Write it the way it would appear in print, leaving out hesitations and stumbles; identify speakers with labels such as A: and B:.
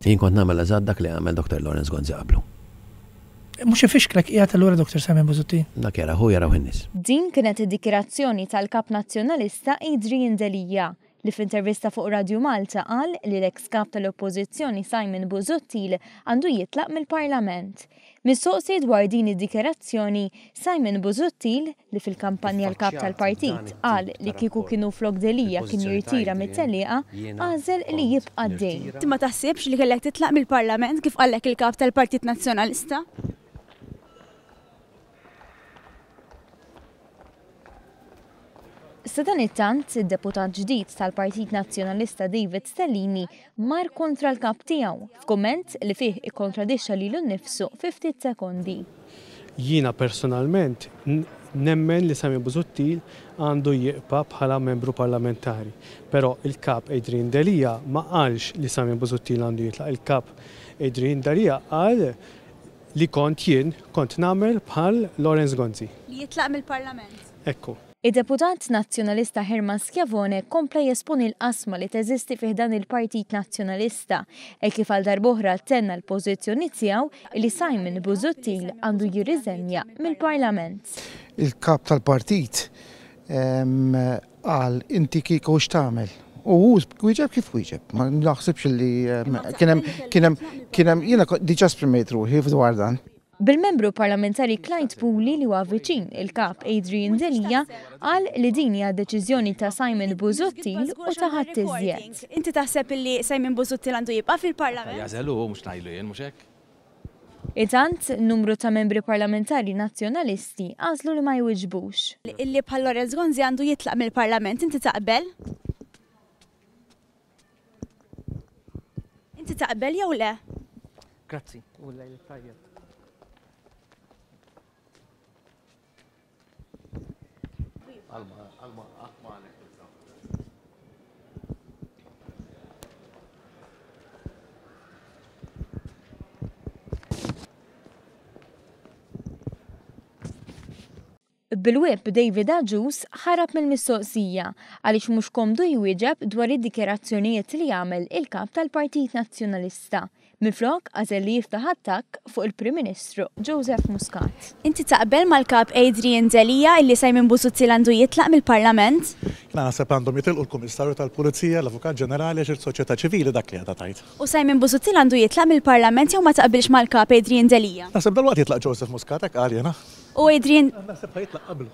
A: Jien kont nagħmel eżatt dak li għamel Dr. Lawrence Gonzi qablu.
B: Mhux ifixklek qiegħed allura Dr. Simon Busuttil?
A: Dak jara hu jaraw in-nies.
C: Din kienet id-dikjarazzjoni tal-Kap Nazzjonalista Adrian Delia, li f'intervista fuq Radju Malta qal li l-eks Kap tal-Oppożizzjoni Simon Busuttil għandu jitlaq mill-Parlament. Mistoqsi dwar din id-dikjarazzjoni, Simon Busuttil, li fil-kampanja l-Kap tal-Partit qal li kieku kien hu flok Delia kien jirtira mit-tellieqa, għażel li jibqa' għaddej.
D: Inti ma taħsibx li kellek titlaq mill-Parlament kif qallek il-Kap tal-Partit Nazzjonalista?
C: Sadanittant, id-deputat ġdid tal-Partit Nazzjonalista David Stellini mar kontra l-kap tiegħu f'kumment li fih ikkontradixxa lilu nnifsu fi ftit sekondi.
E: Jiena personalment nemmen li Simon Busuttil għandu jiqpa' bħala membru parlamentari. Però il-Kap Adrian Delia ma qalx li Simon Busuttil għandu jitlaq. Il-Kap Adrian Delia qal li kont jien kont nagħmel bħal Lawrence Gonzi.
D: Li jitlaq mill-Parlament.
E: Ekku.
C: Id-deputat Nazzjonalista Herman Schiavone kompla jesponi l-qasma li teżisti fi ħdan il-Partit Nazzjonalista hekk kif għal darb'oħra tenna l-pożizzjoni tiegħu li Simon Busuttil għandu jirriżenja mill-Parlament.
F: Il-Kap tal-Partit qal inti kieku x'tagħmel? U hu wieġeb kif wieġeb. Ma naħsibx li kien hemm kien hemm kien hemm jiena diġà esprimejt ruħi dwar dan.
C: Bil-Membru Parlamentari Clyde Puli li huwa viċin il-Kap Adrian Delia qal li din hija deċiżjoni ta' Simon Busuttil u ta' ħadd iżjed.
D: Inti taħseb illi Simon Busuttil għandu jibqa' fil-Parlament?
G: Jagħżel hu mhux ngħidlu jien, mhux hekk?
C: Intant, numru ta' membri parlamentari Nazzjonalisti għażlu li ma jwiġbux.
D: Illi bħal Lawrence Gonzi għandu jitlaq mill-Parlament, inti taqbel? Inti taqbel jew le?
H: Grazzi, u l-lejl it-tajjeb.
C: Bil-Whip David Agius ħarab mill-mistoqsija għaliex mhux komdu jwieġeb dwar id-dikjarazzjonijiet li għamel il-Kap tal-Partit Nazzjonalista. Minflok għażel li jiftaħ attakk fuq il-Prim Ministru Joseph Muscat.
D: Inti taqbel mal-Kap Adrian Delia illi Simon Busuttil għandu jitlaq mill-Parlament?
I: Jiena naħseb għandhom jitilqu l-Kummissarju tal-Pulizija, l-Avukat Ġenerali għax il-soċjetà ċivili dak li għadha tgħid.
D: U Simon Busuttil għandu jitlaq mill-Parlament jew ma taqbilx mal-Kap Adrian Delia?
I: Naħseb dalwaqt jitlaq Joseph Muscat hekk qal jiena.
D: U Adrian.
I: Naħseb ħa jitlaq qablu.